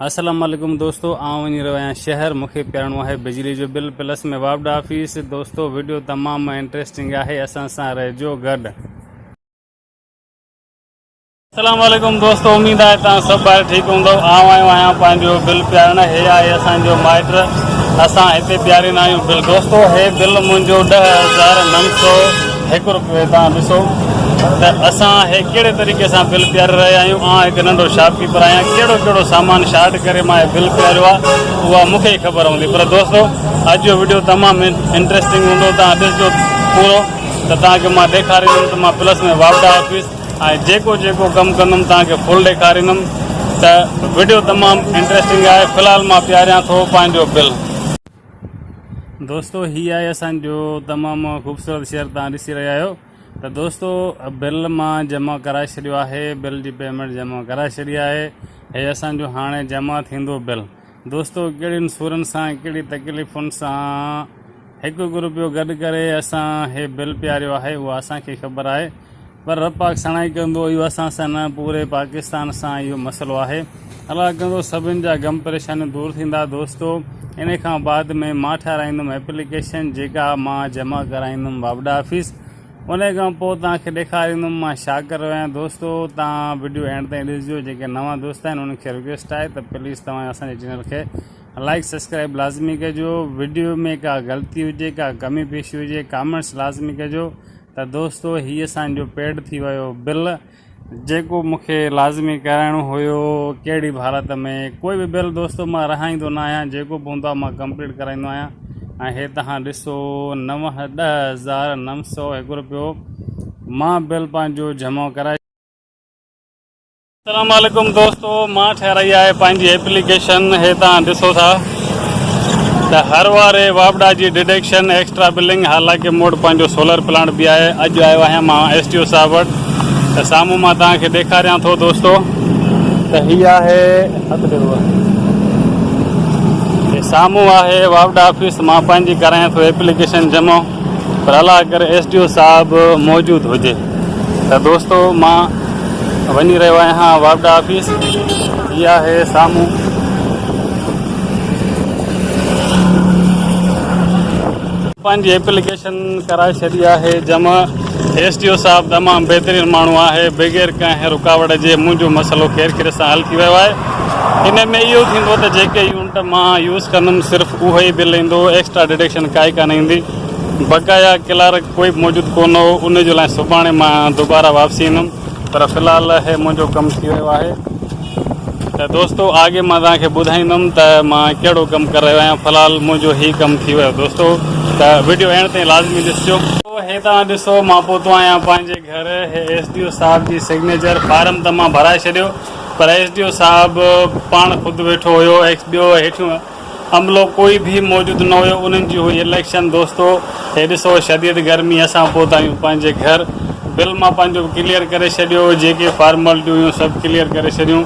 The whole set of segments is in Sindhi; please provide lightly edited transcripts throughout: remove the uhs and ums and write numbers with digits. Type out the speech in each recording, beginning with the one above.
السلام عليڪم دوستو آئون وڃي رهيو آهيان شهر مونکي پيارڻو آهي بجلي جو بل پلس ۾ واپڊا آفيس دوستو وڊيو تمام انٽريسٽنگ آهي اسان سان رهجو گڏ. السلام عليڪم دوستو اميد آهي توهان سڀ ڀائر ٺيڪ هوندو آئون آيو آهيان پنهنجو بل پيارڻ هي آهي اسان جو مائٽ اسان هتي پياريندا آهيون بل دوستو هي بل منهنجو 10901 روپيو توهان ڏسو ته اسان هي ڪهڙي طريقي سان بل پياري رهيا آهيون آئون هڪ ننڍو شاپ ڪيپر آهيان ڪهڙو ڪهڙو سامان شارٽ ڪري مان هي بل پياريو آهي اها مون کي ئي خبر هوندي پر دوستو اڄ جو وڊيو تمام انٽريسٽنگ هوندو توهان ڏسجو پورو ته توهان کي مان ڏيکاريندم ته مان پلس ۾ واپڊا آفيس ۽ جيڪو جيڪو ڪم ڪندم توهان کي فل ڏيکاريندم ته وڊيو تمام انٽريسٽنگ آهي في الحال مان پياريان ٿو پنهنجو بل. دوستو هي آهي اسان جو تمام خوبصورت شهر توهان ڏسي رهيا آهيو ته دوستو بل مان جمع ڪرائي ڇڏيو آهي بل جي پيمينٽ جمع ڪرائي ڇڏي آهي هي اسان جو هاڻي جمع ٿيندو بل دوستو ڪهڙين سورن سان ڪهڙي تڪليفن سان هڪ هڪ روپيو گڏ ڪري اسان هي بل پياريو آهي اها اسان کي خبر آهي پر رب پاڪ سڻائي ڪندو اهو اسان سان نه پوري پاڪستان سان اهو مسئلو آهي الله ڪندو سڀن جا غم پريشانيون دور ٿيندا دوستو ان کان بعد ۾ مان ٺهرائيندم ايپليڪيشن جيڪا مان جمع ڪرائيندم واپڊا آفيس ان کان پوء توهان کي ڏيکاريندم مان ڇا ڪري رهيو آهيان دوستو توهان وڊيو اينڊ تائين ڏسجو جيڪي نوان دوست آهن انهن کي رڪويسٽ آهي ته پليز توهان اسان جي چينل کي لائڪ سبسڪرائب لازمي ڪجو وڊيو ۾ ڪا غلطي هجي ڪا ڪمي پيشي هجي ڪامينٽس لازمي ڪجو ته دوستو هي اسان جو پيڊ ٿي ويو بل جيڪو مونکي لازمي ڪرائڻو هيو ڪهڙي به حالت ۾ ڪوئي به بل دوستو مان رهائيندو نه آهيان جيڪو به هوندو آهي مان ڪمپليٽ ڪرائيندو آهيان ۽ هي تهان ڏسو نو 10901 روپيو مان بل پنهنجو جمع ڪرائي السلام عليڪم دوستو مان ٺهرائي آهي پنهنجي ايپليڪيشن هي توهان ڏسو ٿا ته هر واري واپڊا جي ڊيڊڪشن ايڪسٽرا بلنگ حالانڪه مون وٽ پنهنجو سولر پلانٽ به آهي اڄ آيو آهيان مان ايس ڊي او صاحب وٽ ته سامهون مان توهان کي ڏيکاريان ٿو دوستو ته هي آهي هٿ ڏي بابا هي سامهون آهي واپڊا آفيس مان پنهنجي ڪرايان ٿو ايپليڪيشن جمع پر الله ڪري ايس ڊي او صاحب موجود هجي ته دوستو مان وڃي رهيو آهيان واپڊا آفيس هي آهي سامهون پنهنجي ايپليڪيشن ڪرائي ڇڏي آهي جمع ايس ڊي او صاحب تمام بهترين ماڻهو آهي بغير ڪنهن رڪاوٽ جي منهنجو مسئلو خير خير سان حل ٿي ويو آهي ان ۾ اهو ٿيندو ته جيڪي يونٽ مان يوز ڪندم صرف اهو ئي بل ايندو ايڪسٽرا ڊڊڪشن ڪائي ڪانه ايندي بقايا ڪلارڪ ڪوئي به موجود ڪونه هو ان جي لاء سڀاڻي مان دوباره واپسي ايندم پر في الحال هي منهنجو ڪم ٿي ويو آهي ته دوستو آگي مان توهان کي ٻڌائيندم ته مان ڪهڙو ڪم ڪري رهيو آهيان في الحال منهنجو هي ڪم ٿي ويو دوستو ته وڊيو اينڊ تائين لازمي ڏسجو. هي توهان ڏسو مان پهتو آهيان پنهنجي گهر هي ايس ڊي او صاحب جي سگنيچر فارم ته مان ڀرائي ڇڏيو پر ايس ڊي او صاحب پاڻ خود ويٺو هيو ۽ ٻيو هيٺيون عملو ڪوئي به موجود نه هيو انهن جي هئي اليڪشن دوستو هي ڏسو شديد گرمي اسان پهتا آهيون پنهنجي گهر بل مان پنهنجو ڪليئر ڪري ڇڏيو جيڪي فارملٽيون هيون سڀ ڪليئر ڪري ڇڏيون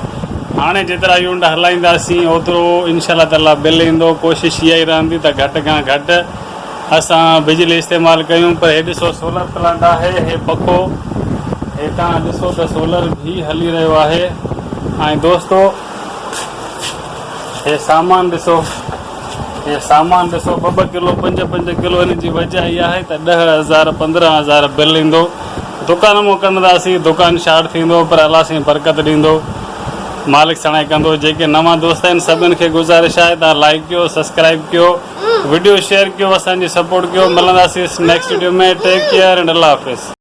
هاڻي جيترا يونٽ هلائينداسين اوترو انشاء الله تعالي بل ايندو ڪوشش اها ئي رهندي ته گهٽ کان گهٽ اسان بجلي استعمال ڪيون پر هي ڏسو سولر پلانٽ آهي هي پکو هي تان ڏسو ته سولر به هلي رهيو آهي ۽ دوستو هي سامان ڏسو هي سامان ڏسو ٻه ٻه ڪلو پنج پنج ڪلو ان جي وجه اها آهي ته 10000 15000 بل ايندو دڪان مون ڪڍنداسين دڪان شارٽ ٿيندو پر الله سائين برڪت ڏيندو مالڪ سڻائي ڪندو جيڪي نوان دوست آهن سڀن کي گذارش آهي ته لائڪ ڪيو سبسڪرائب ڪيو وڊيو شيئر ڪيو اسان جي سپورٽ ڪيو ملنداسين next video ۾ take care and الله حافظ.